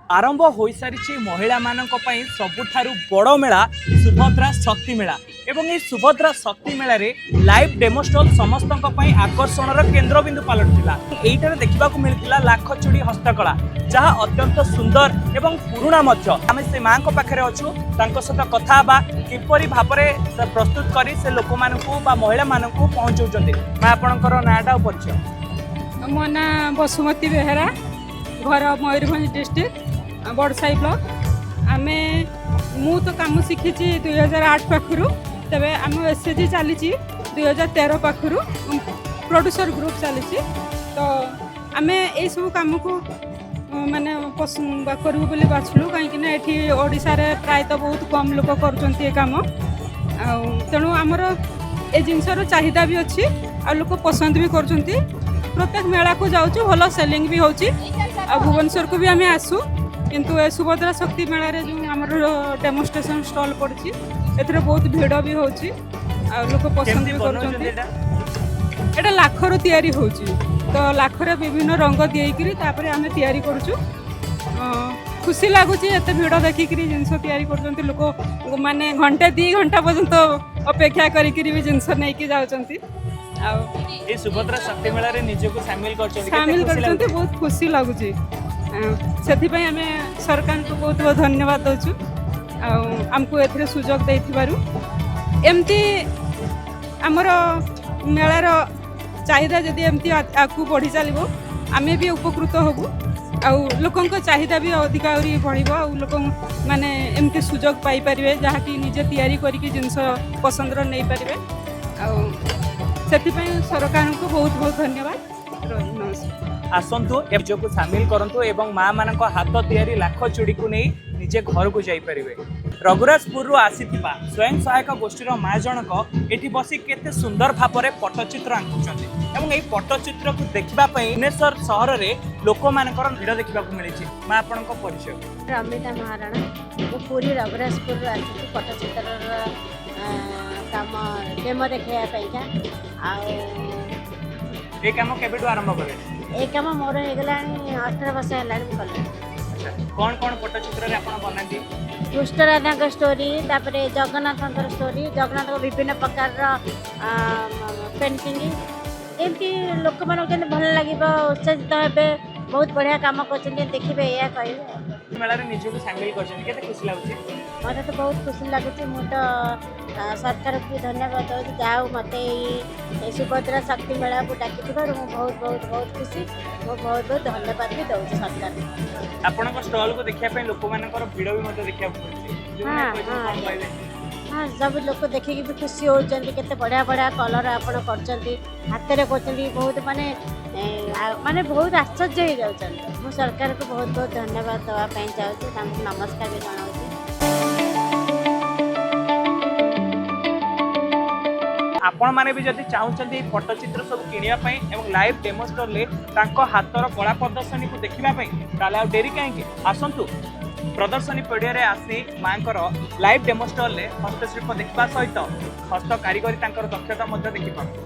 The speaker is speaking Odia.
ଆରମ୍ଭ ହୋଇସାରିଛି ମହିଳାମାନଙ୍କ ପାଇଁ ସବୁଠାରୁ ବଡ଼ ମେଳା ସୁଭଦ୍ରା ଶକ୍ତି ମେଳା। ଏବଂ ଏହି ସୁଭଦ୍ରା ଶକ୍ତି ମେଳାରେ ଲାଇଭ୍ ଡେମୋ ଷ୍ଟଲ୍ ସମସ୍ତଙ୍କ ପାଇଁ ଆକର୍ଷଣର କେନ୍ଦ୍ରବିନ୍ଦୁ ପାଲଟିଥିଲା। ଏଇଠାରେ ଦେଖିବାକୁ ମିଳିଥିଲା ଲାଖ ଚୁଡ଼ି ହସ୍ତକଳା, ଯାହା ଅତ୍ୟନ୍ତ ସୁନ୍ଦର ଏବଂ ପୁରୁଣା ମଧ୍ୟ। ଆମେ ସେ ମାଙ୍କ ପାଖରେ ଅଛୁ, ତାଙ୍କ ସହିତ କଥା ହେବା କିପରି ଭାବରେ ସେ ପ୍ରସ୍ତୁତ କରି ସେ ଲୋକମାନଙ୍କୁ ବା ମହିଳାମାନଙ୍କୁ ପହଞ୍ଚାଉଛନ୍ତି। ମା, ଆପଣଙ୍କର ନାଁଟା ଆଉ ପରିଚୟ? ମୋ ନାଁ ବସୁମତୀ ବେହେରା, ଘର ମୟୂରଭଞ୍ଜ ଡିଷ୍ଟ୍ରିକ୍ଟ, ବଡ଼ସାହି ବ୍ଲକ। ମୁଁ ତ କାମ ଶିଖିଛି 2008 ପାଖରୁ। ତେବେ ଆମ ଏସ୍ଏଚଜି ଚାଲିଛି 2013 ପାଖରୁ, ପ୍ରଡ୍ୟୁସର ଗ୍ରୁପ୍ ଚାଲିଛି। ତ ଆମେ ଏଇସବୁ କାମକୁ ମାନେ ପସନ୍ଦ କରିବୁ ବୋଲି ବାଛିଲୁ, କାହିଁକିନା ଏଠି ଓଡ଼ିଶାରେ ପ୍ରାୟତଃ ବହୁତ କମ୍ ଲୋକ କରୁଛନ୍ତି ଏ କାମ। ଆଉ ତେଣୁ ଆମର ଏ ଜିନିଷର ଚାହିଦା ବି ଅଛି ଆଉ ଲୋକ ପସନ୍ଦ ବି କରୁଛନ୍ତି। ପ୍ରତ୍ୟେକ ମେଳାକୁ ଯାଉଛୁ, ଭଲ ସେଲିଂ ବି ହେଉଛି ଆଉ ଭୁବନେଶ୍ୱରକୁ ବି ଆମେ ଆସୁ। କିନ୍ତୁ ଏ ସୁଭଦ୍ରା ଶକ୍ତି ମେଳାରେ ଯେଉଁ ଆମର ଡେମୋଷ୍ଟ୍ରେସନ୍ ଷ୍ଟଲ୍ ପଡ଼ିଛି, ଏଥିରେ ବହୁତ ଭିଡ଼ ବି ହେଉଛି ଆଉ ଲୋକ ପସନ୍ଦ କେମିତି ବି ବନଉଛନ୍ତି କରୁଛନ୍ତି। ଏଇଟା? ଏଇଟା ଲାଖରୁ ତିଆରି ହେଉଛି। ତ ଲାଖରେ ବିଭିନ୍ନ ରଙ୍ଗ ଦେଇକିରି ତାପରେ ଆମେ ତିଆରି କରୁଛୁ। ଖୁସି ଲାଗୁଛି ଏତେ ଭିଡ଼ ଦେଖିକିରି। ଜିନିଷ ତିଆରି କରୁଛନ୍ତି ଲୋକ ମାନେ ଘଣ୍ଟେ 2 ଘଣ୍ଟା ପର୍ଯ୍ୟନ୍ତ ଅପେକ୍ଷା କରିକିରି ବି ଜିନିଷ ନେଇକି ଯାଉଛନ୍ତି ଆଉ ଏଇ ସୁଭଦ୍ରା ଶକ୍ତି ମେଳାରେ ନିଜକୁ ସାମିଲ କରିଛନ୍ତି, କେତେ ସାମିଲ ଖୁସି କରୁଛନ୍ତି। ଲାଗୁଛି? ବହୁତ ଖୁସି ଲାଗୁଛି। ଆଉ ସେଥିପାଇଁ ଆମେ ସରକାରଙ୍କୁ ବହୁତ ବହୁତ ଧନ୍ୟବାଦ ଦେଉଛୁ ଆଉ ଆମକୁ ଏଥିରେ ସୁଯୋଗ ଦେଇଥିବାରୁ। ଏମିତି ଆମର ମେଳାର ଚାହିଦା ଯଦି ଏମିତି ଆଗକୁ ବଢ଼ି ଚାଲିବ, ଆମେ ବି ଉପକୃତ ହେବୁ ଆଉ ଲୋକଙ୍କ ଚାହିଦା ବି ଅଧିକ ଆହୁରି ବଢ଼ିବ ଆଉ ଲୋକ ମାନେ ଏମିତି ସୁଯୋଗ ପାଇପାରିବେ, ଯାହାକି ନିଜେ ତିଆରି କରିକି ଜିନିଷ ପସନ୍ଦର ନେଇପାରିବେ। ଆଉ ସେଥିପାଇଁ ସରକାରଙ୍କୁ ବହୁତ ବହୁତ ଧନ୍ୟବାଦ। ରହିଲି, ନମସ୍କାର। ଆସନ୍ତୁ, ନିଜକୁ ସାମିଲ କରନ୍ତୁ ଏବଂ ମା ମାନଙ୍କ ହାତ ତିଆରି ଲାଖ ଚୁଡ଼ିକୁ ନେଇ ନିଜେ ଘରକୁ ଯାଇପାରିବେ। ରଘୁରାଜପୁରରୁ ଆସିଥିବା ସ୍ୱୟଂ ସହାୟକ ଗୋଷ୍ଠୀର ମା ଜଣକ ଏଠି ବସି କେତେ ସୁନ୍ଦର ଭାବରେ ପଟ୍ଟଚିତ୍ର ଆଙ୍କୁଛନ୍ତି ଏବଂ ଏହି ପଟ୍ଟଚିତ୍ରକୁ ଦେଖିବା ପାଇଁ ଭୁବନେଶ୍ୱର ସହରରେ ଲୋକମାନଙ୍କର ଭିଡ଼ ଦେଖିବାକୁ ମିଳିଛି। ମା, ଆପଣଙ୍କ ପରିଚୟ? ରମିତା ମହାରଣା। ମୁଁ ପୁରୀ ରଘୁରାଜପୁରରୁ ଆସିଛି ପଟ୍ଟଚିତ୍ରର କାମ ଡେମୋ ଦେଖାଇବା ପାଇଁକା। ଆଉ ଏ କାମ କେବେଠୁ ଆରମ୍ଭ କଲେଣି? ଏ କାମ ମୋର ହେଇଗଲାଣି, 18 ବର୍ଷ ହେଲାଣି ମୁଁ କଲିଣି। ଆଚ୍ଛା, କ'ଣ କ'ଣ ପଟ୍ଟଚିତ୍ରରେ ଆପଣ ବନାନ୍ତି? କୃଷ୍ଣ ରାଧାଙ୍କ ଷ୍ଟୋରି, ତାପରେ ଜଗନ୍ନାଥଙ୍କର ଷ୍ଟୋରି, ଜଗନ୍ନାଥଙ୍କ ବିଭିନ୍ନ ପ୍ରକାରର ପେଣ୍ଟିଂ। ଏମିତି ଲୋକମାନଙ୍କୁ ଯେମିତି ଭଲ ଲାଗିବ, ଉତ୍ସାହିତ ହେବେ, ବହୁତ ବଢ଼ିଆ କାମ କରୁଛନ୍ତି, ଦେଖିବେ, ଏଇଆ କହିବେ ଆଉ। ମେଳାରେ ନିଜକୁ ସାମିଲ କରିଛନ୍ତି, କେତେ ଖୁସି ଲାଗୁଛି? ମୋତେ ତ ବହୁତ ଖୁସି ଲାଗୁଛି। ମୁଁ ତ ସରକାରକୁ ବି ଧନ୍ୟବାଦ ଦେଉଛି। ଯାହା ହଉ, ମୋତେ ଏଇ ସୁଭଦ୍ରା ଶକ୍ତି ମେଳାକୁ ଡାକିଥିବାରୁ ମୁଁ ବହୁତ ବହୁତ ବହୁତ ଖୁସି। ମୁଁ ବହୁତ ବହୁତ ଧନ୍ୟବାଦ ବି ଦେଉଛି ସରକାରକୁ। ଆପଣଙ୍କ ଷ୍ଟଲକୁ ଦେଖିବା ପାଇଁ ଲୋକମାନଙ୍କର ଭିଡ଼ ବି ମଧ୍ୟ ଦେଖିବାକୁ ମିଳୁଛି। ଯୋଉମାନେ କହିଛନ୍ତି, କଣ କହିବେ? ହଁ, ସବୁ ଲୋକ ଦେଖିକି ବି ଖୁସି ହେଉଛନ୍ତି। କେତେ ବଢ଼ିଆ ବଢ଼ିଆ କଲର୍ ଆପଣ କରୁଛନ୍ତି, ହାତରେ କରୁଛନ୍ତି, ବହୁତ ମାନେ ମାନେ ବହୁତ ଆଶ୍ଚର୍ଯ୍ୟ ହେଇଯାଉଛନ୍ତି। ମୁଁ ସରକାରକୁ ବହୁତ ବହୁତ ଧନ୍ୟବାଦ ଦେବା ପାଇଁ ଚାହୁଁଛି, ତାଙ୍କୁ ନମସ୍କାର ବି ଜଣାଉଛି। ଆପଣମାନେ ବି ଯଦି ଚାହୁଁଛନ୍ତି ଏଇ ପଟ୍ଟଚିତ୍ର ସବୁ କିଣିବା ପାଇଁ ଏବଂ ଲାଇଭ୍ ଡେମୋ ଷ୍ଟଲରେ ତାଙ୍କ ହାତର କଳା ପ୍ରଦର୍ଶନୀକୁ ଦେଖିବା ପାଇଁ, ତାହେଲେ ଆଉ ଡେରି କାହିଁକି? ଆସନ୍ତୁ, ପ୍ରଦର୍ଶନୀ ପଡ଼ିଆରେ ଆସି ମାଙ୍କର ଲାଇଭ୍ ଡେମୋ ଷ୍ଟଲରେ ହସ୍ତଶିଳ୍ପ ଦେଖିବା ସହିତ ହସ୍ତ କାରିଗରୀ ତାଙ୍କର ଦକ୍ଷତା ମଧ୍ୟ ଦେଖିପାରନ୍ତୁ।